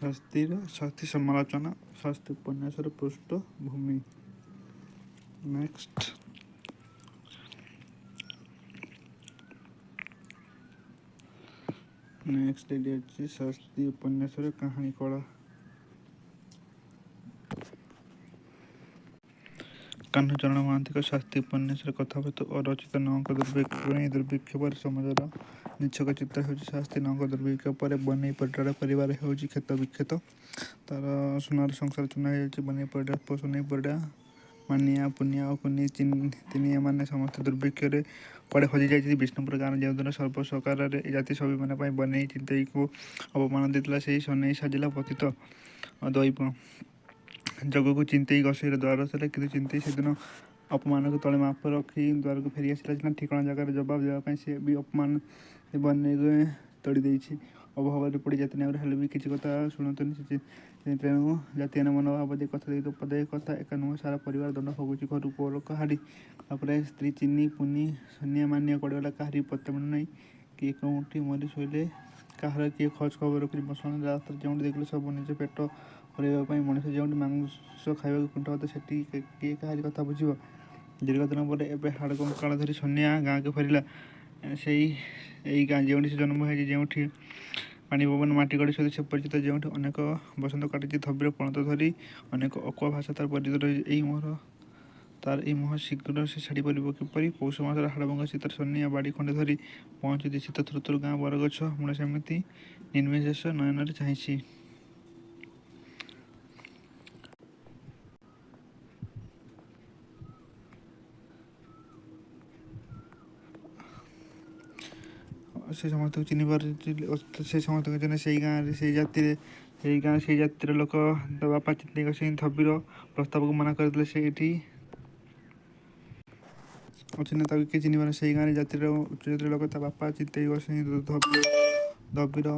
ଶାସ୍ତିର ଶାସ୍ତି ସମାଲୋଚନା ଶାସ୍ତି ଉପନ୍ୟାସର ପୃଷ୍ଠଭୂମି। ନେକ୍ସଟ, ନେକ୍ସଟ ଏଠି ଅଛି ଶାସ୍ତି ଉପନ୍ୟାସର କାହାଣୀ କଳା। କାହ୍ନୁଚରଣ ମହାନ୍ତିଙ୍କ ଶାସ୍ତି ଉପନ୍ୟାସର କଥାବସ୍ତୁ ଅରଚିତ ନଅଙ୍କ ଦୁର୍ଭିକ୍ଷ ନେଇ। ଦୁର୍ଭିକ୍ଷ ପରେ ସମାଜର ନିଛକ ଚିତ୍ର ହେଉଛି ଶାସ୍ତି। ନଅଙ୍କ ଦୁର୍ଭିକ୍ଷ ପରେ ବନେଇ ପରିଡ଼ାର ପରିବାର ହେଉଛି କ୍ଷତ ବିକ୍ଷତ। ତାର ସୁନାର ସଂସାର ଚୂନା ହେଇଯାଉଛି। ବନେଇ ପରିଡ଼ା ପୁଅ ସୁନେଇ ପରିଡ଼ା, ମାନିଆ, ପୁନିଆ ଓ କୁନି ତିନି ଏମାନେ ସମସ୍ତେ ଦୁର୍ଭିକ୍ଷରେ କୁଆଡ଼େ ହଜି ଯାଇଛନ୍ତି। ବିଷ୍ଣୁପୁର ଗାଁର ଯେଉଁଦିନ ସର୍ବସକାରରେ ଜାତି ସ୍ୱାଭିମାନ ପାଇଁ ବନେଇ ଚିନ୍ତେଇକୁ ଅପମାନ ଦେଇଥିଲା, ସେହି ସନେଇ ସାଜିଲା ପତିତ ଦଇବ। ଯୋଗକୁ ଚିନ୍ତେଇ ଗୋସେଇର ଦ୍ୱାର ଥିଲେ। କିନ୍ତୁ ଚିନ୍ତେଇ ସେଦିନ ଅପମାନକୁ ତଳେ ମାପ ରଖି ଦ୍ୱାରକୁ ଫେରି ଆସିଲା ସିନା, ଠିକଣା ଜାଗାରେ ଜବାବ ଦେବା ପାଇଁ ସେ ବି ଅପମାନ ବନେଇକୁ ତଡ଼ି ଦେଇଛି। ଅଭାବରେ ପଡ଼ି ଜାତି ନାଁରେ ହେଲେ ବି କିଛି କଥା ଶୁଣନ୍ତୁନି। ତେଣୁ ଜାତିଆଣ ମନୋଭାବ ଦେଇ କଥା ଦେଇ ପଦେ କଥା ଏକା ନୁହେଁ, ସାରା ପରିବାର ଦଣ୍ଡ ଭୋଗୁଛି। ଘରୁ ପୁଅର କାହାରି ତାପରେ ସ୍ତ୍ରୀ ଚିନି, ପୁନି, ସନିଆ, ମାନିଆ କୁଆଡ଼େ ଗଲା କାହାରି ପତ୍ତା ମିଳୁନାହିଁ। କିଏ କେଉଁଠି ମରି ଶୋଇଲେ କାହାର କିଏ ଖୋଜ ଖବର ରଖୁଛି? ମଶାଣ ରାସ୍ତାରେ ଯେଉଁଠି ଦେଖିଲେ ସବୁ ନିଜ ପେଟ ପୁରାଇବା ପାଇଁ ମଣିଷ ଯେଉଁଠି ମାଂସ ଖାଇବାକୁ କୁଣ୍ଠାବୋଧ, ସେଠି କିଏ କାହାରି କଥା ବୁଝିବ? ଦୀର୍ଘ ଦିନ ପରେ ଏବେ ହାଡ଼ କଙ୍କାଳ ଧରି ସନିଆ ଗାଁକୁ ଫେରିଲା। ସେଇ ଏଇ ଗାଁ ଯେଉଁଠି ସେ ଜନ୍ମ ହେଇଛି, ଯେଉଁଠି ପାଣି ପବନ ମାଟି ଗଡ଼ି ସହିତ ସେ ପରିଚିତ, ଯେଉଁଠି ଅନେକ ବସନ୍ତ କାଟିଛି, ଧବିର ପଣତ ଧରି ଅନେକ ଅକୁହା ଭାଷା ତାର ପରିଚିତ ରହିଛି। ଏଇ ମୋହର ତାର ଏଇ ମୋହ ଶୀଘ୍ର ସେ ଛାଡ଼ିପାରିବ କିପରି? ପୌଷ ମାସର ହାଡ଼ଭଙ୍ଗା ଶୀତରେ ସନିଆ ବାଡ଼ି ଖଣ୍ଡେ ଧରି ପହଞ୍ଚୁଛି ଶୀତ ଥରୁଥରୁ ଗାଁ ବରଗଛ ମୂଳେ ସେମିତି ନିର୍ନିମେଷ ନୟନରେ ଚାହିଁଛି। ସେ ସମସ୍ତଙ୍କୁ ଚିହ୍ନି ପାରୁଛି। ସେ ସମସ୍ତଙ୍କୁ ଚିହ୍ନେ। ସେଇ ଗାଁରେ ସେଇ ଜାତିରେ, ସେଇ ଗାଁ ସେଇ ଜାତିର ଲୋକ। ତା ବାପା ଚିନ୍ତେଇ ଗୋସାଇଁ ଧବିର ପ୍ରସ୍ତାବକୁ ମନା କରିଦେଲେ। ସେ ଏଠି ଅଛି ନା ତାକୁ କିଏ ଚିହ୍ନିପାରେ? ସେଇ ଗାଁରେ ଜାତିର ଉଚ୍ଚ ଜାତିର ଲୋକ। ତା ବାପା ଚିନ୍ତେଇ ଗୋସାଇଁ ଧବିର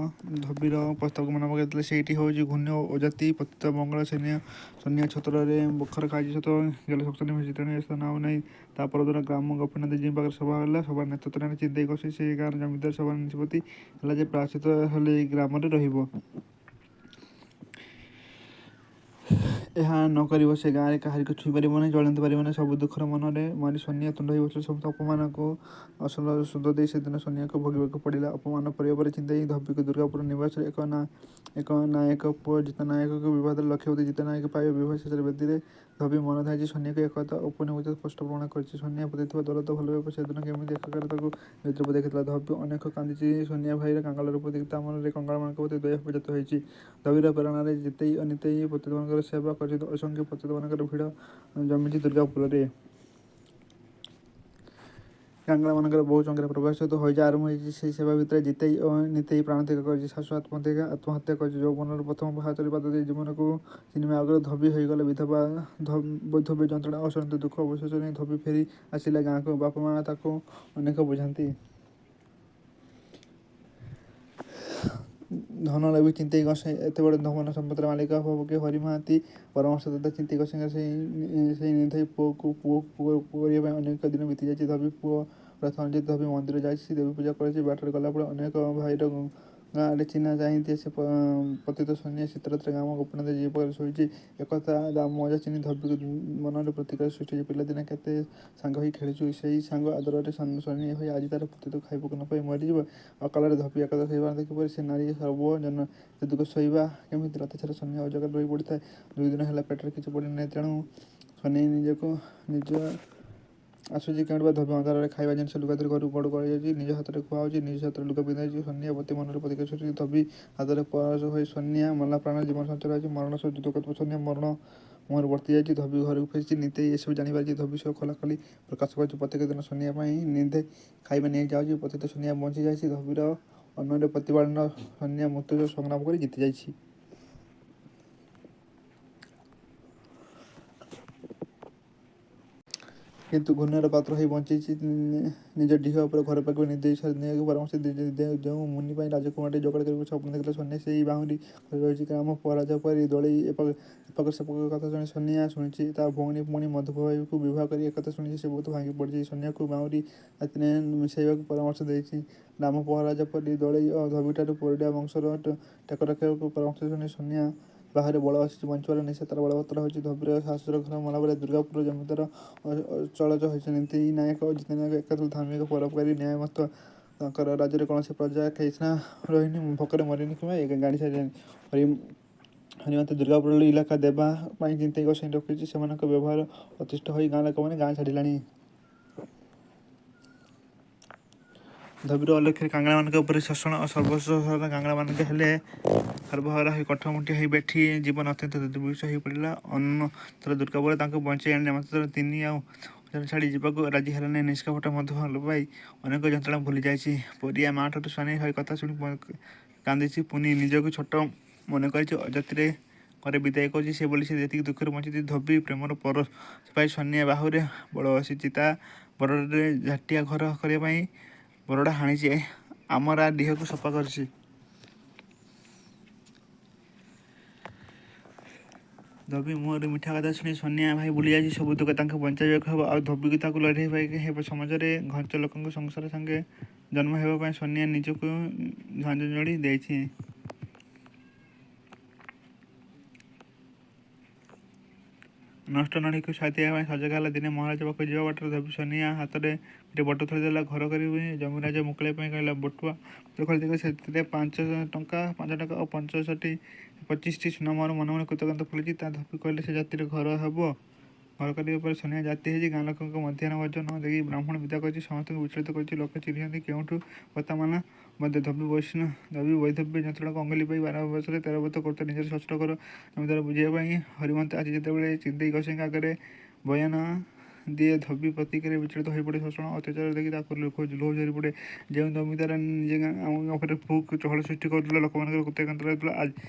ଧବିର ପ୍ରସ୍ତାବକୁ ମନା କରିଦେଲେ। ସେଇଠି ହେଉଛି ଘୃଣ୍ୟ ଅଜାତି ପତିତ ମଙ୍ଗଳ। ସନିଆ ସନିଆ ଛତ୍ରରେ ବଖରା ଖାଇଛି ସତ, ଗେଲ ଶକ୍ତ ମିଶିଛି, ତେଣୁ ଏ ସ୍ଥାନ ଆଉ ନାହିଁ। ତା ପରଦିନ ଗ୍ରାମ ଗୋପୀନାଥ ଜୀଙ୍କ ପାଖରେ ସଭା ହେଲା। ସଭାର ନେତୃତ୍ୱ ନେଲେ ଚିନ୍ତେଇ ଗୋସାଇଁ। ସେଇ ଗାଁର ଜମିଦାର। ସଭାର ନିଷ୍ପତ୍ତି ହେଲା ଯେ ପ୍ରାୟଶ୍ଚିତ୍ତ ହେଲେ ଏଇ ଗ୍ରାମରେ ରହିବ। ଏହା ନ କରିବ ସେ ଗାଁରେ କାହାରିକୁ ଛୁଇଁ ପାରିବ ନାହିଁ, ଚଳନ୍ତି ପାରିବ ନାହିଁ। ସବୁ ଦୁଃଖର ମନରେ ମରି ସନିଆ ତୁଣ୍ଡ ହୋଇ ବସିଲା। ସମସ୍ତ ଅପମାନକୁ ଅସଲ ସୁଧ ଦେଇ ସେଦିନ ସନିଆକୁ ଭୋଗିବାକୁ ପଡ଼ିଲା। ଅପମାନ ପରେ ପରେ ଚିନ୍ତେଇ ଧବିକୁ ଦୁର୍ଗାପୁର ନିବାସରେ ଏକ ନାୟକ ପୁଅ ଜିତା ନାୟକକୁ ବିବାହ ଦେଲା। ଲକ୍ଷପତି ଜିତା ନାୟକ ପାଇବ। ବିବାହ ଶେଷରେ ବେଦୀରେ ଧବି ମନ ଧାଇଛି। ସନିଆକୁ ଏକଥା ଉପନିବେଶ ସ୍ପଷ୍ଟ ପ୍ରମାଣ କରିଛି। ସନିଆ ପ୍ରତି ଥିବା ଦରଦ, ଭଲପାଇବା ସେଦିନ କେମିତି ଏକାକାର ତାକୁ ନିଜ ରୂପ ଦେଖିଥିଲା। ଧବି ଅନେକ କାନ୍ଦିଛି। ସନିଆ ଭାଇର କାଙ୍ଗାଳ ରୂପ ଦେଖି ତା ମନରେ କଙ୍ଗାଳମାନଙ୍କ ପ୍ରତି ଦୟାଭାବ ଜାତ ହୋଇଛି। ଧବିର ପ୍ରେରଣାରେ ଜିତେଇ ଓ ନିତେଇ ପତିତମାନଙ୍କର ସେବା କରିଛନ୍ତି। ଅସଂଖ୍ୟ ପତିତମାନଙ୍କର ଭିଡ଼ ଜମିଛି ଦୁର୍ଗାପୁରରେ। କାଙ୍ଗାଳମାନଙ୍କର ବହୁ ସଂଖ୍ୟାରେ ପ୍ରବେଶ ସହିତ ହଇଜା ଆରମ୍ଭ ହୋଇଛି। ସେଇ ସେବା ଭିତରେ ଜିତେଇ ଓ ନିତେଇ ପ୍ରାଣତ୍ୟାଗ କରିଛି। ଶାଶୁ ଆତ୍ମହତ୍ୟା କରିଛି। ଯୌବନର ପ୍ରଥମ ପାହାଚରେ ପାଦ ଦେଇ ଜୀବନକୁ ଚିହ୍ନିବା ଆଗରୁ ଧବି ହୋଇଗଲା ବିଧବା। ବୈଧବ୍ୟ ଯନ୍ତ୍ରଣା ଅସହ୍ୟ ଦୁଃଖ ଅବଶୋଷ ନେଇ ଧବି ଫେରି ଆସିଲା ଗାଁକୁ। ବାପ ମା ତାକୁ ଅନେକ ବୁଝାନ୍ତି। ଧନ ଲୋଭୀ ଚିନ୍ତେଇ ଗୋସାଇଁ ଏତେ ବଡ଼ ଧନ ସମ୍ପତ୍ତିର ମାଲିକ ହେବ କି? ହରି ମହାନ୍ତି ପରାମର୍ଶଦାତା ଚିନ୍ତେଇ ଗୋସାଇଁଙ୍କର ସେଇ ନିଧେଇ ପୁଅକୁ ପୁଅ କରିବା ପାଇଁ ଅନେକ ଦିନ ବିତିଯାଇଛି। ଧବି ପୁଅ ପ୍ରଥମ ଅନୁଯାୟୀ ଧବି ମନ୍ଦିର ଯାଇଛି, ଦେବୀ ପୂଜା କରିଛି। ବାଟରେ ଗଲାବେଳେ ଅନେକ ଭାଇର ଗାଁ ଆଡ଼େ ଚିହ୍ନା ଚାହିଁଦିଏ ସେ ପତିତ ସନିଆ ଶୀତରାତ୍ରିରେ ଗ୍ରାମ ଗୋପୀନାଥ ଜୀଉ ପାଖରେ ଶୋଇଛି। ଏକଥା ଦାମ ଅଜା ଚିହ୍ନି ଧବିକୁ ମନରେ ପ୍ରତିକାର ସୃଷ୍ଟି ହୋଇଛି। ପିଲାଦିନେ କେତେ ସାଙ୍ଗ ହୋଇ ଖେଳିଛୁ। ସେଇ ସାଙ୍ଗ ଆଦରରେ ସନିଆ ହୋଇ ଆଜି ତାର ପତିତ ଖାଇବାକୁ ନ ପାଇ ମରିଯିବ। ଅକାଳରେ ଧବି ଏକଥା ସହିପାରନ୍ତା କିପରି? ସେ ନାରୀ ସର୍ବଜନ ଏତେ ଦୁଃଖ ସହିବା କେମିତି? ରାତିସାରା ସନିଆ ଉଜାଗର ରହି ପଡ଼ିଥାଏ। 2 ଦିନ ହେଲା ପେଟରେ କିଛି ପଡ଼ିନାହିଁ। ତେଣୁ ସନିଆ ନିଜକୁ ନିଜ ଆସୁଛି କେଉଁଠୁ ବା? ଧବି ଅନ୍ଧାରରେ ଖାଇବା ଜିନିଷ ଲୁଗା ଧରି ଘରକୁ କୁଆଡ଼ୁ ଯାଉଛି। ନିଜ ହାତରେ ଖୁଆଉଛି, ନିଜ ହାତରେ ଲୁଗା ପିନ୍ଧାଉଛି। ସନିଆ ପ୍ରତି ମନରେ ପ୍ରତିକାର ସୃଷ୍ଟି। ଧବି ହାତରେ ପରଶ ହୋଇ ସନିଆ ମଲା ପ୍ରାଣରେ ଜୀବନ ସଞ୍ଚାର ହୋଇଛି। ମରଣ ସହ ଯୁଦ୍ଧ କରୁଥିବା ସନିଆ ମରଣ ମୁହଁରୁ ବର୍ତ୍ତି ଯାଇଛି। ଧବି ଘରକୁ ଫେରିଛି। ନିତେଇ ଏସବୁ ଜାଣିପାରିଛି। ଧବି ସହ ଖୋଲାଖୋଲି ପ୍ରକାଶ କରିଛି। ପ୍ରତ୍ୟେକ ଦିନ ସନିଆ ପାଇଁ ନିଧେ ଖାଇବା ନେଇ ଯାଉଛି। ପତିତ ସନିଆ ବଞ୍ଚି ଯାଇଛି। ଧବିର ଅନ୍ନରେ ପ୍ରତିପାଳନ ସନିଆ ମୃତ୍ୟୁ ସହ ସଂଗ୍ରାମ କରି ଜିତିଯାଇଛି। କିନ୍ତୁ ଘୃଣାର ପାତ୍ର ହୋଇ ବଞ୍ଚିଛି। ନିଜ ଡିହ ଉପରେ ଘର ପାଖକୁ ନିର୍ଦ୍ଦେଶ ନେବାକୁ ପରାମର୍ଶ ଦେଇଛି। ଯେଉଁ ମୁନି ପାଇଁ ରାଜକୁମାରଟି ଯୋଗାଡ଼ କରିବାକୁ ସ୍ୱପ୍ନ ଦେଖିଥିଲା, ସନିଆ ସେଇ ବାଉଁରି ଘରେ ରହିଛି। ଗ୍ରାମ ପରାଜ ପରି ଦଳେଇ ଏପାଖ ସେପାଖ କଥା ଶୁଣି ସନିଆ ଶୁଣିଛି। ତା' ଭଉଣୀ ପୁଣି ମଧୁଭାଇକୁ ବିବାହ କରି ଏକଥା ଶୁଣି ସେ ବହୁତ ଭାଙ୍ଗି ପଡ଼ିଛି। ସନିଆକୁ ବାଉଁରି ଜାତିରେ ମିଶାଇବାକୁ ପରାମର୍ଶ ଦେଇଛି। ଗ୍ରାମ ପହରାଜ ପରି ଦଳେଇ ଓ ଧୋବୀଠାରୁ ପରିଡ଼ା ବଂଶର ଟେକ ରଖିବାକୁ ପରାମର୍ଶ ଶୁଣି ସନିଆ ବାହୁରେ ବଳ ଆସିଛି। ବଞ୍ଚିବାର ନିଶା ତା'ର ବଳବତ୍ତର ହୋଇଛି। ଧୋବୀର ଶାଶୁର ଘର ମଲାପରେ ଦୁର୍ଗାପୁରର ଜମିଦାର ଅଚଳଜ ହୋଇଛନ୍ତି। ନିତେଇ ନାୟକ ଓ ଜିତେଇ ନାୟକ ଏକା ଧାର୍ମିକ, ପରୋପକାରୀ, ନ୍ୟାୟମତ। ତାଙ୍କର ରାଜ୍ୟରେ କୌଣସି ପ୍ରଜା ଖାଇସିନା ରହିନି, ଭୋକରେ ମରିନି କିମ୍ବା ଗାଡ଼ି ସାରିନି। ହରିମନ୍ତ ଦୁର୍ଗାପୁର ଇଲାକା ଦେବା ପାଇଁ ଚିନ୍ତେଇ ଗୋସାଇଁ ରଖିଛି। ସେମାନଙ୍କ ବ୍ୟବହାର ଅତିଷ୍ଠ ହୋଇ ଗାଁ ଲୋକମାନେ ଗାଁ ଛାଡ଼ିଲାଣି। ଧୋବୀର ଅଲକ୍ଷ୍ୟରେ କାଙ୍ଗାଳମାନଙ୍କ ଉପରେ ଶୋଷଣ ଓ ସର୍ବସ୍ୱ କାଙ୍ଗାଳମାନଙ୍କ ହେଲେ ସର୍ବହରା ହୋଇ କଠମୁଠିଆ ହୋଇ ବେଠି ଜୀବନ ଅତ୍ୟନ୍ତ ଦୁର୍ବିଷହ ହୋଇପଡ଼ିଲା। ଅନ୍ୟତ୍ର ଦୁର୍ଗାପୁର ତାଙ୍କୁ ବଞ୍ଚାଇ ଆଣିଲା। ମାତ୍ର ତିନି ଆଉ ଛାଡ଼ି ଯିବାକୁ ରାଜି ହେଲା ନାହିଁ। ନିଷ୍କପଟ ମଧୁ ଭଲ ପାଇ ଅନେକ ଯନ୍ତ୍ରଣା ଭୁଲିଯାଇଛି। ପରିଆ ମା'ଠାରୁ ସନିଆ ଭାଇ କଥା ଶୁଣି କାନ୍ଦିଛି। ପୁଣି ନିଜକୁ ଛୋଟ ମନେ କରିଛି। ଅଜାତିରେ ଘରେ ବିଦାୟ କରୁଛି ସେ ବୋଲି ସେ ଯେତିକି ଦୁଃଖରେ ବଞ୍ଚିଛି। ଧୋବୀ ପ୍ରେମର ପରଶ ପାଇ ସନିଆ ବାହୁରେ ବଳ ଆସିଛି। ତା' ବରଡ଼ାରେ ଝାଟିଆ ଘର କରିବା ପାଇଁ ବରଡ଼ା ହାଣିଛି। ଆମରା ଡିହକୁ ସଫା କରିଛି। ଧୋବୀ ମୁହଁରୁ ମିଠା କଥା ଶୁଣି ସନିଆ ଭାଇ ଭୁଲିଯାଇଛି ସବୁ ଦୁଃଖ। ତାଙ୍କୁ ବଞ୍ଚାଇବାକୁ ହେବ। ଆଉ ଧୋବୀକୁ ତାକୁ ଲଢ଼େଇ ହେବ। ସମାଜରେ ଘଞ୍ଚ ଲୋକଙ୍କ ସଂସାର ସଙ୍ଗେ ଜନ୍ମ ହେବା ପାଇଁ ସନିଆ ନିଜକୁ ଝାଞ୍ଜଝାଡ଼ି ଦେଇଛି। ନଷ୍ଟ ନଢ଼ିକୁ ସାଇତିବା ପାଇଁ ସଜାଗ ହେଲା। ଦିନେ ମହାରାଜ ପାଖକୁ ଯିବା ବାଟରେ ଧୋବୀ ସନିଆ ହାତରେ ଗୋଟିଏ ବଟୁଆ ଥୋଇଦେଲା। ଘର କରି ଜମିରାଜ ମୁକୁଳାଇବା ପାଇଁ କହିଲା। ବଟୁଆ ଭିତର ଖୋଲି ଦେଖିଲା, ସେଥିରେ ପାଞ୍ଚ ଟଙ୍କା ଓ 25ଟି ସୁନାମୋହର। ମନେ ମନେ କୃତଜ୍ଞତା ଫୁଲିଛି। ତା' ଧୋବୀ କହିଲେ ସେ ଜାତିରେ ଘର ହେବ। ଘର କରିବା ପରେ ସନିଆ ଜାତି ହେଇଛି। ଗାଁ ଲୋକଙ୍କୁ ମଧ୍ୟାହ୍ନ ଭୋଜନ ଦେଇ ବ୍ରାହ୍ମଣ ବିଦା କରିଛି। ସମସ୍ତଙ୍କୁ ବିଚଳିତ କରିଛି। ଲୋକେ ଚିହ୍ନିଛନ୍ତି କେଉଁଠୁ ବର୍ତ୍ତମାନ ମଧ୍ୟ। ଧୋବୀ ବୈଧବ୍ୟ ଯନ୍ତ୍ରଣାକୁ ଅଙ୍ଗେ ଲିଭାଇ ବାର ବର୍ଷରେ ତେର ବ୍ରତ କରୁଥିଲା। ନିଜର ଶ୍ୱଶୁର ଘର ଜମିଦାର ବୁଝିବା ପାଇଁ ହରିମନ୍ତ ଆଜି ଯେତେବେଳେ ଚିନ୍ତେଇ ଗୋସାଇଁଙ୍କ ଆଗରେ ବୟାନ ଦିଏ, ଧୋବୀ ପ୍ରତିକ୍ରିୟାରେ ବିଚଳିତ ହୋଇପଡ଼େ। ଶୋଷଣ ଅତ୍ୟାଚାର ଦେଖି ତା' ଆଖିରୁ ଲୁହ ଝରିପଡ଼େ। ଯେଉଁ ଜମିଦାର ନିଜେ ଆମ ଉପରେ ଖୁବ୍ ଚହଳ ସୃଷ୍ଟି କରୁଥିଲା, ଲୋକମାନଙ୍କର କୃତଜ୍ଞତା ହେଉଥିଲା,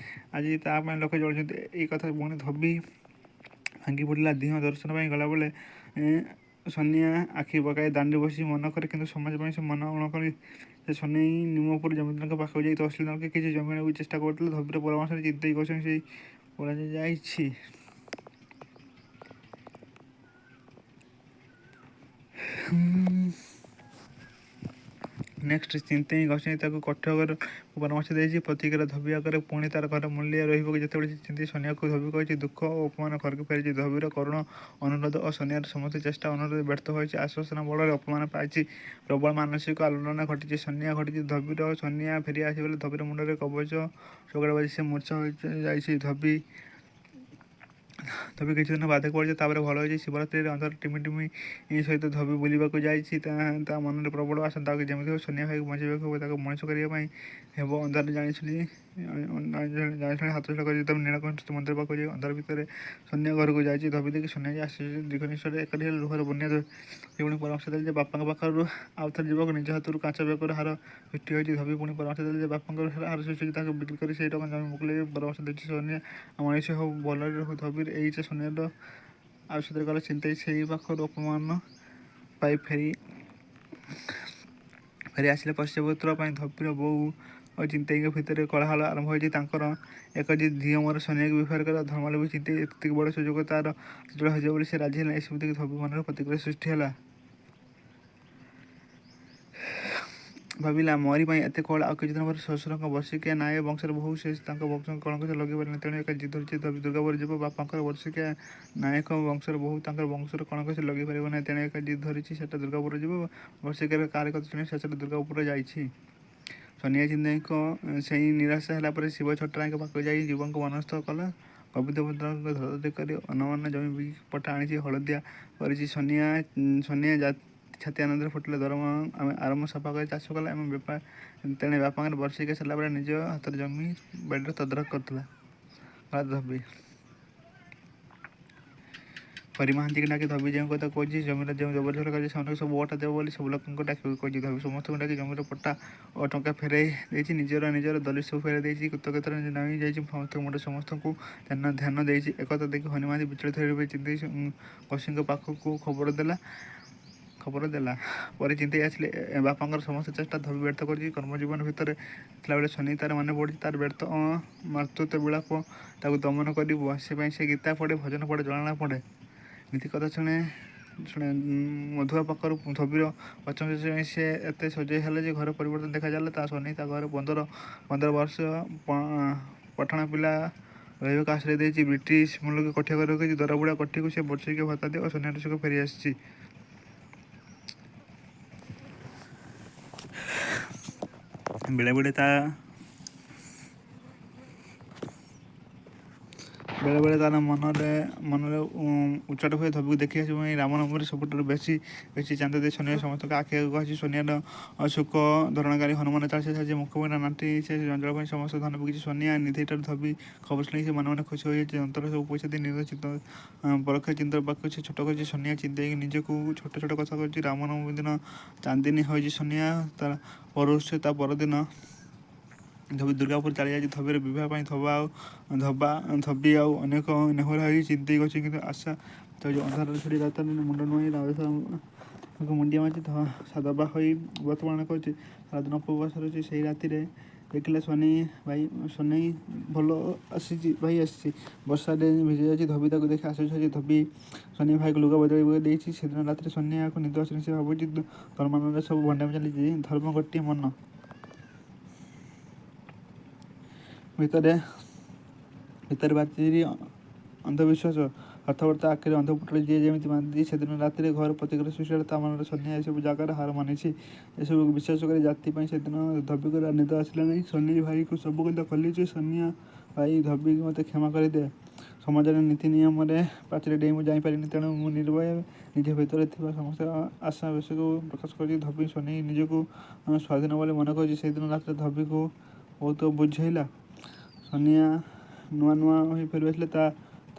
ଆଜି ତା' ପାଇଁ ଲୋକେ ଜଳୁଛନ୍ତି। ଏଇ କଥା ପୁଣି ଧୋବୀ ଭାଙ୍ଗି ପଡ଼ିଲା। ଦିଅଁ ଦର୍ଶନ ପାଇଁ ଗଲାବେଳେ ସନିଆ ଆଖି ପକାଏ। ଦାଣ୍ଡରେ ବସି ମନ କରେ, କିନ୍ତୁ ସମାଜ ପାଇଁ ସେ ମନ ଊଣା କରେ। ସେ ସନେଇ ନିମପୁର ଜମିଦାରଙ୍କ ପାଖକୁ ଯାଇ ତହସିଲଦାରଙ୍କୁ କିଛି ଜମି ଆଣିବାକୁ ଚେଷ୍ଟା କରୁଥିଲା। ଧୋବୀର ପରାମର୍ଶରେ ଚିନ୍ତେଇ ଗୋସାଇଁ ସେଇ ଯାଇଛି। ନେକ୍ସଟ ଚିନ୍ତେଇ ଗୋସାଇଁ ତାକୁ କଠେଉ ପରାମର୍ଶ ଦେଇଛି। ପ୍ରତିକ୍ରିୟା ଧୋବୀ ଆଗରେ ପୁଣି ତା'ର ଘର ମୂଲିଆ ରହିବାକୁ ଯେତେବେଳେ ଚିନ୍ତେଇ ସନିଆକୁ ଧୋବୀ କହିଛି, ଦୁଃଖ ଓ ଅପମାନ ଘରକୁ ଫେରିଛି। ଧୋବୀର କରୁଣ ଅନୁରୋଧ ଓ ସନିଆର ସମସ୍ତ ଚେଷ୍ଟା ଅନୁରୋଧ ବ୍ୟର୍ଥ ହୋଇଛି। ଆଶ୍ୱାସନା ବଳରେ ଅପମାନ ପାଇଛି। ପ୍ରବଳ ମାନସିକ ଆଲୋଡ଼ନ ଘଟିଛି। ସନିଆ ଘଟିଛି। ଧୋବୀର ସନିଆ ଫେରି ଆସିବା ବେଳେ ଧୋବୀର ମୁଣ୍ଡରେ କବଚ ଶଗଡ଼ ବାଜି ସେ ମୂର୍ଚ୍ଛା ହୋଇଯାଇଛି। ଧୋବୀ କିଛିଦିନ ବାଧକୁ ପଡ଼ିଛି। ତା'ପରେ ଭଲ ହୋଇଛି। ଶିବରାତ୍ରିରେ ଅନ୍ଧାର ଟିମିଟିମି ସହିତ ଧୋବୀ ବୁଲିବାକୁ ଯାଇଛି। ତା' ମନରେ ପ୍ରବଳ ଆଶା, ତାକୁ ଯେମିତି ହେଉ ସନିଆ ଭାଇକୁ ବଞ୍ଚାଇବାକୁ ହେବ। ତାକୁ ମଣିଷ କରିବା ପାଇଁ ହେବ। ଅନ୍ଧାର ଜାଣିଶୁଣି ହାତଛଡ଼ା କରି ନୀଳକଣ୍ଠ ମନ୍ଦିର ପାଖକୁ ଯାଇ ଅନ୍ଧାର ଭିତରେ ସନିଆ ଘରକୁ ଯାଇଛି। ଧୋବୀ ଦେଖି ସନିଆ ଆସି ଦୀର୍ଘନିଶ୍ୱାସ ଏକାଠି ହେଲେ ଲୁହର ବନ୍ୟା। ସେ ପୁଣି ପରାମର୍ଶ ଦେଲେ ଯେ ବାପାଙ୍କ ପାଖରୁ ଆଉ ଥରେ ଯିବାକୁ। ନିଜ ହାତରୁ କାଚ ବେକର ହାର ସୃଷ୍ଟି ହୋଇଛି। ଧୋବୀ ପୁଣି ପରାମର୍ଶ ଦେଲେ ଯେ ବାପାଙ୍କର ହାର ସୃଷ୍ଟି ହୋଇଛି, ତାକୁ ବିକ୍ରି କରି ସେହି ଟଙ୍କା ଜମି ମୁକୁଳାଇବାକୁ ପରାମର୍ଶ ଦେଇଛି। ସନିଆ ମଣିଷ ହେଉ, ଭଲରେ ରହୁ। ଧୋବୀର ଏଇ ଇଚ୍ଛା ସନିଆର ଆଉ ସେଥିରେ ଗଲା। ଚିନ୍ତେଇ ସେଇ ପାଖରୁ ଅପମାନ ପାଇ ଫେରି ଆସିଲେ। ପୋଷ୍ୟପୁତ୍ର ପାଇଁ ଧୋବୀର ବୋଉ ଓ ଚିନ୍ତେଇଙ୍କ ଭିତରେ କୋଳାହଳ ଆରମ୍ଭ ହୋଇଛି। ତାଙ୍କର ଏକ ଜିଦ୍, ଝିଅ ମୋର ସନିଆକୁ ବିବାହ କର। ଧର୍ମାବଲମ୍ବୀ ଚିନ୍ତେଇ ଏତିକି ବଡ଼ ସୁଯୋଗ ତା'ର ହାତଛଡ଼ା ହୋଇଯିବ ବୋଲି ସେ ରାଜି ହେଲେ ନାହିଁ। ଏସବୁ ଦେଖି ଧୋବୀ ମନରେ ପ୍ରତିକ୍ରିୟା ସୃଷ୍ଟି ହେଲା। ଭାବିଲା, ମୋରି ପାଇଁ ଏତେ କୋଳାହଳ। ଆଉ କିଛିଦିନ ପରେ ଶ୍ୱଶୁରଙ୍କ ବର୍ଷିକିଆ। ନାୟକ ବଂଶର ବୋହୂ ସେ ତାଙ୍କ ବଂଶର କଳଙ୍କ ସେ ଲଗାଇ ପାରିବ ନାହିଁ। ତେଣୁ ଏକ ଜିଦ୍ ଧରିଛି। ଧୋବୀ ଦୁର୍ଗାପୁର ଯିବ। ବାପାଙ୍କର ବର୍ଷିକିଆ। ନାୟକ ବଂଶର ବୋହୂ ତାଙ୍କର ବଂଶର କଳଙ୍କ ସେ ଲଗାଇ ପାରିବ ନାହିଁ। ତେଣୁ ଏକ ଜିଦ୍ ଧରିଛି। ସେଟା ଦୁର୍ଗାପୁର ଯିବ। ବର୍ଷିକିଆରେ କାହାରି କଥା ଶୁଣି ଶେଷରେ ଦୁର୍ଗାପୁର ଯାଇଛି। ସନିଆ ଚିନ୍ତେଇଙ୍କ ସେଇ ନିରାଶ ହେଲା ପରେ ଶିବ ଛୋଟରାୟଙ୍କ ପାଖକୁ ଯାଇ ଜୀବଙ୍କୁ ମନସ୍ଥ କଲା। ଗୋବିନ୍ଦଭଦ୍ରଙ୍କୁ ଧରାଧରି କରି ଅନମାନ ଜମି ବିକି ପଟା ଆଣିଛି। ହଳଦିଆ କରିଛି। ସନିଆ ଛାତି ଆନନ୍ଦରେ ଫୁଟିଲା। ଦରମା ଆରମ ସଫା କରି ଚାଷ କଲା ଏବଂ ତେଣେ ବାପାଙ୍କର ବର୍ଷିକିଆ ସରିଲା ପରେ ନିଜ ହାତରେ ଜମି ବାଡ଼ିର ତଦାରଖ କରୁଥିଲା। ଧୋବୀ ହରି ମହାନ୍ତିଙ୍କୁ ଡାକି ଧୋବୀ ଯେଉଁ କଥା କହୁଛି, ଜମିର ଯେଉଁ ଜବରଦଖଲ କରିଛି ସେମାନଙ୍କୁ ସବୁ ପଟା ଦେବ ବୋଲି ସବୁ ଲୋକଙ୍କୁ ଡାକିବାକୁ କହିଛି। ଧୋବୀ ସମସ୍ତଙ୍କୁ ଡାକି ଜମିର ପଟା ଓ ଟଙ୍କା ଫେରାଇ ଦେଇଛି। ନିଜର ନିଜର ଦଲିଲ ସବୁ ଫେରାଇ ଦେଇଛି। କୃତଜ୍ଞତାରେ ନଇଁ ଯାଇଛି। ସମସ୍ତଙ୍କ ମୁଣ୍ଡ ସମସ୍ତଙ୍କୁ ଧ୍ୟାନ ଦେଇଛି। ଏକଥା ଦେଖି ହରି ମହାନ୍ତି ବିଚଳିତ ହୋଇ ଚିନ୍ତେଇ ଗୋସାଇଁଙ୍କ ପାଖକୁ ଖବର ଦେଲା। ଖବର ଦେଲା ପରେ ଚିନ୍ତେଇ ଆସିଲେ। ବାପାଙ୍କର ସମସ୍ତ ଚେଷ୍ଟା ଧୋବି ବ୍ୟର୍ଥ କରିଛି। କର୍ମଜୀବନ ଭିତରେ ଥିଲାବେଳେ ଶନି ତାର ମନେ ପଡ଼ୁଛି। ତାର ବ୍ୟର୍ଥ ମାତୃତ୍ୱ ବିଳାପ ତାକୁ ଦମନ କରିବ। ସେ ପାଇଁ ସେ ଗୀତା ପଢ଼େ, ଭଜନ ପଢ଼େ, ଜଣାଣ ପଢ଼େ, ନୀତି କଥା ଶୁଣେ ଶୁଣେ। ମଧୁଆ ପାଖରୁ ଧୋବିର ପଞ୍ଚମ ସେ ଏତେ ସଜେଇ ହେଲେ ଯେ ଘର ପରିବର୍ତ୍ତନ ଦେଖାଯାଲା। ତା ଶନି ତା ଘରେ 15 ବର୍ଷ ପଠାଣ ପିଲା ରହିବାକୁ ଆଶ୍ରୟ ଦେଇଛି। ବ୍ରିଟିଶ ମୂଲକ କଠିଆ କରି ରଖିଛି। ଦରବୁଡ଼ା କଠିକୁ ସେ ବର୍ଷିକ ଭତ୍ତା ଦେଇ ଓ ସନ୍ନ୍ୟାସକୁ ଫେରି ଆସିଛି। ବେଳେବେଳେ ତା ବେଳେବେଳେ ତାର ମନରେ ମନରେ ଉଚ୍ଚାଟ ହୁଏ। ଧୋବିକୁ ଦେଖି ଆସିବା ପାଇଁ ରାମନବମୀରେ ସବୁଠାରୁ ବେଶୀ ବେଶୀ ଚାନ୍ଦ ଦେଇ ସୋନିଆ ସମସ୍ତଙ୍କ ଆଖି ଆଗକୁ ଆସି ସୋନିଆର ସୁଖ ଧରଣକାରୀ ହନୁମାନ ଚାଳିଶା ସାଜି ମୁଖ ନାଟି ସେ ଜଞ୍ଜାଳ ପାଇଁ ସମସ୍ତ ଧନ ବିକିଛି। ସୋନିଆ ନିଧିଠାରୁ ଧୋବି ଖବର ଶୁଣି ସେ ମନେ ମନେ ଖୁସି ହୋଇଯାଇଛି। ଯନ୍ତ୍ର ସବୁ ପଇସା ଦେଇ ନିଜ ଚିନ୍ତ ପରୋକ୍ଷ ଚିନ୍ତା ପାଖକୁ ସେ ଛୋଟ କରିଛି। ସୋନିଆ ଚିନ୍ତେଇକି ନିଜକୁ ଛୋଟ ଛୋଟ କଥା କରୁଛି। ରାମନବମୀ ଦିନ ଚାନ୍ଦିନୀ ହୋଇଛି ସୋନିଆ। ତା ପରଶ ତା ପରଦିନ ଧୋବି ଦୁର୍ଗାପୁର ଚାଲି ଯାଇଛି। ଧୋବିର ବିବାହ ପାଇଁ ଧୋବା ଆଉ ଧୋବା ଧୋବି ଆଉ ଅନେକ ନେହୁରା ହୋଇ ଚିନ୍ତେଇ ଅଛି, କିନ୍ତୁ ଆଶା ତ ଅନ୍ଧାରରେ ଛାଡ଼ି ରାସ୍ତାରେ ମୁଣ୍ଡ ନୁଆଇଁ ରାଧାକୁ ମୁଣ୍ଡିଆ ମାରିଛି। ସାଧବା ହୋଇ ବ୍ରତ ପାଳନ କରୁଛି। ସାରାଦିନ ଉପବାସ ରହୁଛି। ସେଇ ରାତିରେ ଦେଖିଲେ ଶନି ଭାଇ, ଶନି ଭଲ ଆସିଛି, ଭାଇ ଆସିଛି। ବର୍ଷାରେ ଭିଜି ଯାଇଛି। ଧୋବି ତାକୁ ଦେଖି ଆସୁଛି। ଧୋବି ଶନି ଭାଇକୁ ଲୁଗା ବଦଳାଇ ଦେଇଛି। ସେଦିନ ରାତିରେ ସନିଆକୁ ନିଦ ଆସୁନି। ସେ ଭାବୁଛି ଧର୍ମାନରେ ସବୁ ଭଣ୍ଡାମି ଚାଲିଛି। ଧର୍ମ ଗୋଟିଏ ମନ ଭିତରେ ଭିତରେ ବାତିରି ଅନ୍ଧବିଶ୍ୱାସ କଥାବାର୍ତ୍ତା ଆଖିରେ ଅନ୍ଧପୁଟୁଳି ଯିଏ ଯେମିତି ବାନ୍ଧି। ସେଦିନ ରାତିରେ ଘର ପ୍ରତିକାର ସୃଷ୍ଟି ତା ମନରେ ସନିଆ ଏସବୁ ଜାଗାରେ ହାର ମାନିଛି। ଏସବୁ ବିଶ୍ୱାସ କରି ଜାତି ପାଇଁ ସେଦିନ ଧୋବିକୁ ନିଦ ଆସିଲା ନାହିଁ। ଶନି ଭାଇକୁ ସବୁ କଥା ଖୋଲିଛି। ସନିଆ ଭାଇ, ଧୋବିକୁ ମୋତେ କ୍ଷମା କରିଦେ। ସମାଜର ନୀତି ନିୟମରେ ପାଚେରୀ ଡେଇଁ ମୁଁ ଯାଇପାରିନି। ତେଣୁ ମୁଁ ନିର୍ଭୟ ନିଜ ଭିତରେ ଥିବା ସମସ୍ତ ଆଶା ବିଷୟକୁ ପ୍ରକାଶ କରିଛି। ଧୋବି ଶନି ନିଜକୁ ସ୍ୱାଧୀନ ବୋଲି ମନେ କରୁଛି। ସେଦିନ ରାତିରେ ଧୋବିକୁ ବହୁତ ବୁଝେଇଲା। ସନିଆ ନୂଆ ନୂଆ ହୋଇ ଫେରି ଆସିଲେ ତା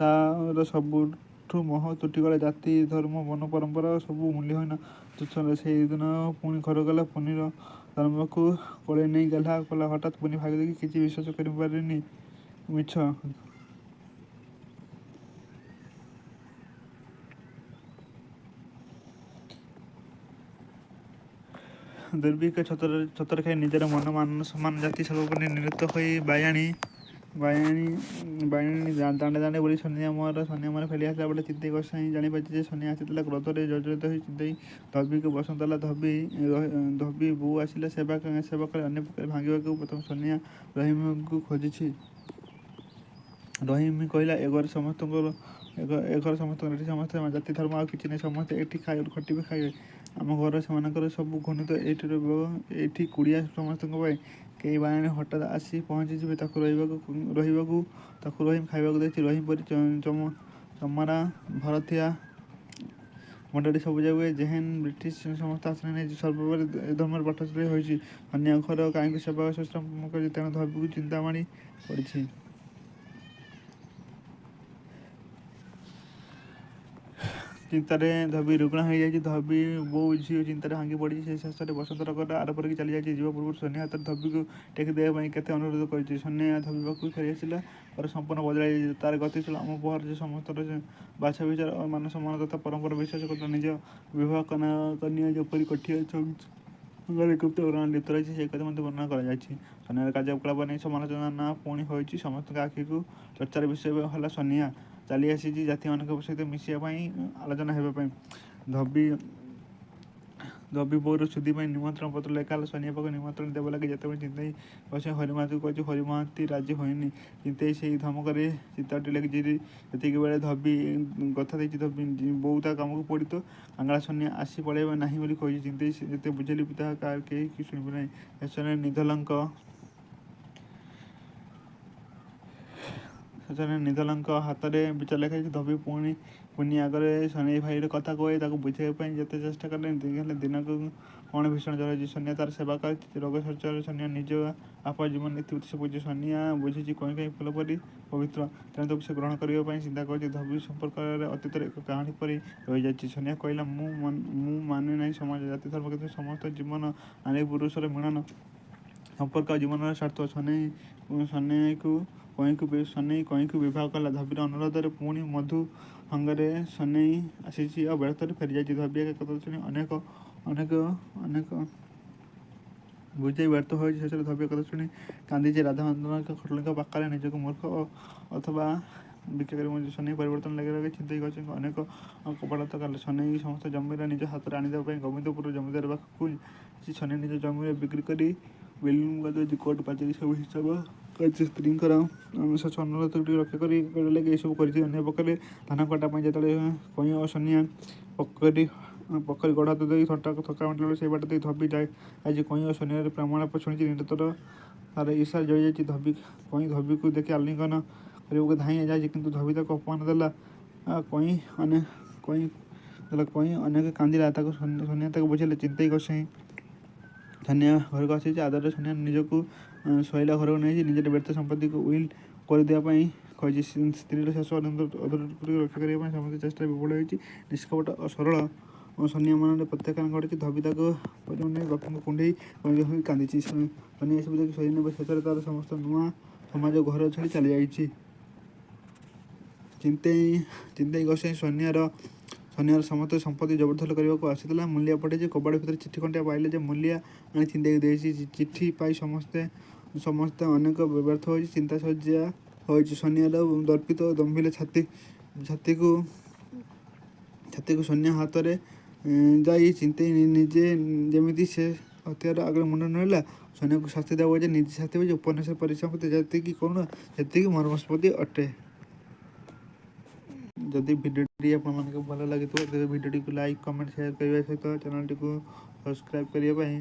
ତାର ସବୁଠୁ ମୋହ ତୁଟିଗଲା। ଜାତି, ଧର୍ମ, ବନ ପରମ୍ପରା ସବୁ ମୂଲ୍ୟହୀନ ତୁଚ୍ଛ। ସେଇଦିନ ପୁଣି ଘର ଗଲା। ପୁନିର ଧର୍ମକୁ କୋଳେଇ ନେଇ ଗେହ୍ଲା କଲା। ହଠାତ୍ ପୁନି ଭାଗ ଦେଖି କିଛି ବିଶ୍ୱାସ କରିପାରିନି। ମିଛ। ଦୁର୍ଭିକ୍ଷ ଛତର ଖାଇ ନିଜର ମନ ମାନ ସମାନ ଜାତି ସର୍ବୋପରି ନିରତ ହୋଇ ବାୟାଣୀ ବାୟାଣୀ ବାୟାଣୀ ଦାଣ୍ଡେ ଦାଣ୍ଡେ ବୋଲି ସନିଆ ମୋର ସନିଆ ମୋର ଫେରି ଆସିଲା ବେଳେ ଚିନ୍ତେଇ ଗୋସାଇଁ ଜାଣିପାରିଛି ଯେ ସନିଆ ଆସିଥିଲା। କ୍ରୋଧରେ ଜର୍ଜରିତ ହୋଇ ଚିନ୍ତେଇ ଧୋବିକୁ ବସନ୍ତ ହେଲା। ଧୋବି ଧୋବି ବୋଉ ଆସିଲା। ସେବା ସେବା କରି ଅନ୍ୟ ପ୍ରକାର ଭାଙ୍ଗିବାକୁ ପ୍ରଥମେ ସନିଆ ରହିମକୁ ଖୋଜିଛି। ରହିମି କହିଲା, ଏ ଘରେ ସମସ୍ତଙ୍କର ଏ ଘର ସମସ୍ତଙ୍କର। ଏଠି ସମସ୍ତେ ଜାତି ଧର୍ମ ଆଉ କିଛି ନାହିଁ। ସମସ୍ତେ ଏଠି ଖାଇ ଖଟିବେ, ଖାଇବେ। ଆମ ଘର ସେମାନଙ୍କର ସବୁ ଘୃଣିତ। ଏଇଠି ଏଇଠି କୁଡ଼ିଆ ସମସ୍ତଙ୍କ ପାଇଁ। କେହି ବାୟାଣୀ ହଠାତ୍ ଆସି ପହଞ୍ଚିଯିବେ। ତାକୁ ରହିବାକୁ ରହିବାକୁ ତାକୁ ରହିମ ଖାଇବାକୁ ଦେଇଛି। ରହିମ ପରି ଚମରା ଭରତିଆ ମଣ୍ଡଳୀ ସବୁ ଯାକ ଯେହେନ୍ ବ୍ରିଟିଶ ସମସ୍ତ ଆଶ୍ରୟ ନେଇଛି। ସର୍ବୋପରି ଏ ଧର୍ମର ପାଠଶାଳା ହୋଇଛି। ଅନ୍ୟ ଘର କାହିଁକି ସେବା ଶୁଶ୍ରୂଷା କରିଛି। ତେଣୁ ଧୋବିକୁ ଚିନ୍ତା ମାଡ଼ି ପଡ଼ିଛି। ଚିନ୍ତାରେ ଧୋବି ରୁଗ୍ଣ ହୋଇଯାଇଛି। ଧୋବି ବୋଉ ଝିଅ ଚିନ୍ତାରେ ଭାଙ୍ଗି ପଡ଼ିଛି। ସେ ଶେଷରେ ବସନ୍ତ ରୋଗର ଆରପାରିକୁ ଚାଲିଯାଇଛି। ଯିବା ପୂର୍ବରୁ ସନିଆ ହାତରେ ଧୋବିକୁ ଟେକି ଦେବା ପାଇଁ କେତେ ଅନୁରୋଧ କରିଛି। ସନିଆ ଧୋବି ପାଖକୁ ଫେରିଆସିଲା ପରେ ସମ୍ପୂର୍ଣ୍ଣ ବଦଳାଇ ଯାଇଛି। ତାର ଗତିଶୀଳ ଆମ ଉପହାର ଯେ ସମସ୍ତର ବାଛ ବିଚାର ଓ ମାନ ସମ୍ମାନ ତଥା ପରମ୍ପରା ବିଶ୍ୱାସ କରୁଥିଲା। ନିଜ ବିବାହ କନ୍ୟା ଯେପରି କଠିଆ ଗୁପ୍ତ ଲିପ୍ତ ରହିଛି, ସେ କଥା ମଧ୍ୟ ବର୍ଣ୍ଣନା କରାଯାଇଛି। ସନିଆର କାର୍ଯ୍ୟକଳାପ ନେଇ ସମାଲୋଚନା ପୁଣି ହୋଇଛି। ସମସ୍ତଙ୍କ ଆଖିକୁ ଚର୍ଚ୍ଚାର ବିଷୟ ହେଲା। ସନିଆ ଚାଲି ଆସିଛି ଜାତିମାନଙ୍କ ସହିତ ମିଶିବା ପାଇଁ, ଆଲୋଚନା ହେବା ପାଇଁ। ଧୋବି ଧୋବି ବୋଉର ଶୁଦ୍ଧି ପାଇଁ ନିମନ୍ତ୍ରଣ ପତ୍ର ଲେଖା ହେଲା। ସନିଆ ପାଖକୁ ନିମନ୍ତ୍ରଣ ଦେବା ଲାଗି ଯେତେବେଳେ ଚିନ୍ତେଇ ବସି ହରି ମହାନ୍ତିକୁ କହିଛି, ହରି ମହାନ୍ତି ରାଜି ହୋଇନି। ଚିନ୍ତେଇ ସେଇ ଧମକରେ ଚିତାଟି ଲେଖିଛି। ଏତିକି ବେଳେ ଧୋବି କଥା ଦେଇଛି, ଧୋବି ବୋଉ ତା କାମକୁ ପଡ଼ିତ କାଙ୍ଗଳା ସନିଆ ଆସି ପଳେଇବ ନାହିଁ ବୋଲି କହିଛି। ଚିନ୍ତେଇ ଯେତେ ବୁଝେଇଲେ ବି ତାହା କେହି ଶୁଣିବେ ନାହିଁ। ଶେଷରେ ନିଧଲଙ୍କ ଶେଷରେ ନିଧଲଙ୍କ ହାତରେ ବିଚାର ଲେଖାଯାଇଛି। ଧୋବି ପୁଣି ପୁନି ଆଗରେ ଶନି ଭାଇର କଥା କହେ ତାକୁ ବୁଝାଇବା ପାଇଁ ଯେତେ ଚେଷ୍ଟା କଲେ ହେଲେ ଦିନକୁ କ'ଣ ଭୀଷଣ ଜ୍ୱର ହେଇଛି। ସନିଆ ତାର ସେବା କରିଛି। ରୋଗ ଶଯ୍ୟାରେ ସନିଆ ନିଜ ବାପା ଜୀବନ ଇତିବୃତ୍ତ ବୁଝି ସନିଆ ବୁଝିଛି କଇଁ କଇଁ ଫୁଲ ପରି ପବିତ୍ର। ତେଣୁ ତାକୁ ସେ ଗ୍ରହଣ କରିବା ପାଇଁ ଚିନ୍ତା କରୁଛି। ଧୋବି ସମ୍ପର୍କରେ ଅତୀତରେ ଏକ କାହାଣୀ ପରି ରହିଯାଇଛି। ସନିଆ କହିଲା, ମୁଁ ମୁଁ ମାନେ ନାହିଁ ସମାଜ, ଜାତି, ଧର୍ମ, କିନ୍ତୁ ସମସ୍ତ ଜୀବନ ନାରୀ ପୁରୁଷର ମିଳନ ସମ୍ପର୍କ ଜୀବନର ସ୍ୱାର୍ଥ। ଶନି ଶନିକୁ କଇଁକୁ ସନେଇ କଇଁକୁ ବିବାହ କଲା। ଧୋବୀର ଅନୁରୋଧରେ ପୁଣି ମଧୁ ସଙ୍ଗରେ ସନେଇ ଆସିଛି ଓ ବ୍ୟର୍ଥରେ ଫେରିଯାଇଛି। ଧୋବୀ ଏକା କଥା ଶୁଣି ଅନେକ ଅନେକ ଅନେକ ବୁଝାଇ ବ୍ୟର୍ଥ ହୋଇଛି। ଶେଷରେ ଧୋବୀ କଥା ଶୁଣି କାନ୍ଦିଛି। ରାଧାନାଥଙ୍କ ଖଟୁଲିଙ୍କ ପାଖରେ ନିଜକୁ ମୂର୍ଖ ଅଥବା ଭିକ୍ଷାକାରୀ ମଧ୍ୟ ସନେଇ ପରିବର୍ତ୍ତନ ଲାଗି ଲାଗି ଚିନ୍ତେଇ ଗୋସାଇଁଙ୍କୁ ଅନେକ କପଟତା କଲେ। ସନେଇ ସମସ୍ତ ଜମିର ନିଜ ହାତରେ ଆଣିଦେବା ପାଇଁ ଗୋବିନ୍ଦପୁର ଜମିଦାର ପାଖକୁ ସନେଇ ନିଜ ଜମିରେ ବିକ୍ରି କରି ବିଲୁଙ୍ଗା କୋର୍ଟ ପାଚେରୀ ସବୁ ହିସାବ କରିଛି। ସ୍ତ୍ରୀଙ୍କର ଶେଷ ଅନୁରୋଧଟି ରକ୍ଷା କରି ଲାଗି ଏସବୁ କରିଛି। ଅନ୍ୟ ପକ୍ଷରେ ଧାନ କଟା ପାଇଁ ଯେତେବେଳେ କଇଁ ଓ ସନିଆ ପୋଖରୀ ପୋଖରୀ ଗଡ଼ ହାତ ଦେଇ ଥଟା ଥକା ମେଣ୍ଟିଲା ବେଳେ ସେଇ ବାଟ ଦେଇ ଧୋବି ଯାଏ। ଆଜି କଇଁ ଓ ସନିଆର ପ୍ରେମାଳାପ ଶୁଣିଛି। ନିରନ୍ତର ତାର ଈର୍ଷା ଜଳିଯାଇଛି। ଧୋବି କଇଁ ଧୋବିକୁ ଦେଖି ଆଲିଙ୍ଗନ କରିବାକୁ ଧାଇଁ ଯାଇଛି, କିନ୍ତୁ ଧୋବି ତାକୁ ଅପମାନ ଦେଲା। କଇଁ ଅନେକ କଇଁ ଦେଲା। କଇଁ ଅନେକ କାନ୍ଦିଲା। ତାକୁ ସନିଆ ତାକୁ ବୁଝେଇଲେ। ଚିନ୍ତେଇ ଗୋସାଇଁ ସନିଆ ଘରକୁ ଆସିଛି। ଆଦରରେ ସନିଆ ନିଜକୁ ଶୋଇଲା ଘରକୁ ନେଇଛି। ନିଜର ବ୍ୟର୍ଥ ସମ୍ପତ୍ତିକୁ will କରିଦେବା ପାଇଁ କହିଛି। ସ୍ତ୍ରୀର ଶେଷ ଅନୁରୋଧକୁ ରକ୍ଷା କରିବା ପାଇଁ ସମସ୍ତ ଚେଷ୍ଟାରେ ବିଫଳ ହୋଇଛି। ନିଷ୍କପଟ ଓ ସରଳ ସନିଆ ମନରେ ପ୍ରତ୍ୟାଖ୍ୟାନ ଘଟିଛି। ଧୋବି ତାକୁ ନେଇ ବାପାଙ୍କୁ କୁଣ୍ଢେଇ ହୋଇ କାନ୍ଦିଛି। ସନିଆ ଏସବୁ ଦେଖି ସହି ନ ଶେଷରେ ତାର ସମସ୍ତ ନୂଆ ସମାଜ ଘର ଛାଡ଼ି ଚାଲିଯାଇଛି। ଚିନ୍ତେଇ ଚିନ୍ତେଇ ଗୋସାଇଁ ସନିଆର ସନିଆର ସମସ୍ତ ସମ୍ପତ୍ତି ଜବରଦଖଲ କରିବାକୁ ଆସିଥିଲା। ମୂଲିଆ ପଠେଇଛି। କବାଟ ଭିତରେ ଚିଠି ଖଣ୍ଡିଏ ପାଇଲେ ଯେ ମୂଲିଆ ଆଣି ଚିନ୍ତେଇକୁ ଦେଇଛି। ଚିଠି ପାଇ ସମସ୍ତେ ସମସ୍ତେ ଅନେକ ବ୍ୟର୍ଥ ହୋଇଛି। ଚିନ୍ତା ଶଯ୍ୟା ହୋଇଛି। ସନିଆର ଦର୍ପିତ ଦମ୍ଭିଲା ଛାତି ଛାତିକୁ ଛାତିକୁ ସନିଆ ହାତରେ ଯାଇ ଚିନ୍ତେଇ ନିଜେ ଯେମିତି ସେ ହତ୍ୟାର ଆଗରେ ମୁଣ୍ଡ ନଇଁଲା, ସନିଆକୁ ଶାସ୍ତି ଦେବାକୁ ଯାଇ ନିଜେ ଶାସ୍ତି ପାଇଛି। ଉପନ୍ୟାସର ପରିସମାପ୍ତି ଯେତିକି କରୁଣ, ସେତିକି ମର୍ମସ୍ପର୍ଶୀ ଅଟେ। ଯଦି ଭିଡ଼ିଓଟି ଆପଣମାନଙ୍କୁ ଭଲ ଲାଗିଥିବ, ତେବେ ଭିଡ଼ିଓଟିକୁ ଲାଇକ୍, କମେଣ୍ଟ, ସେୟାର କରିବା ସହିତ ଚ୍ୟାନେଲଟିକୁ ସବସ୍କ୍ରାଇବ୍ କରିବା ପାଇଁ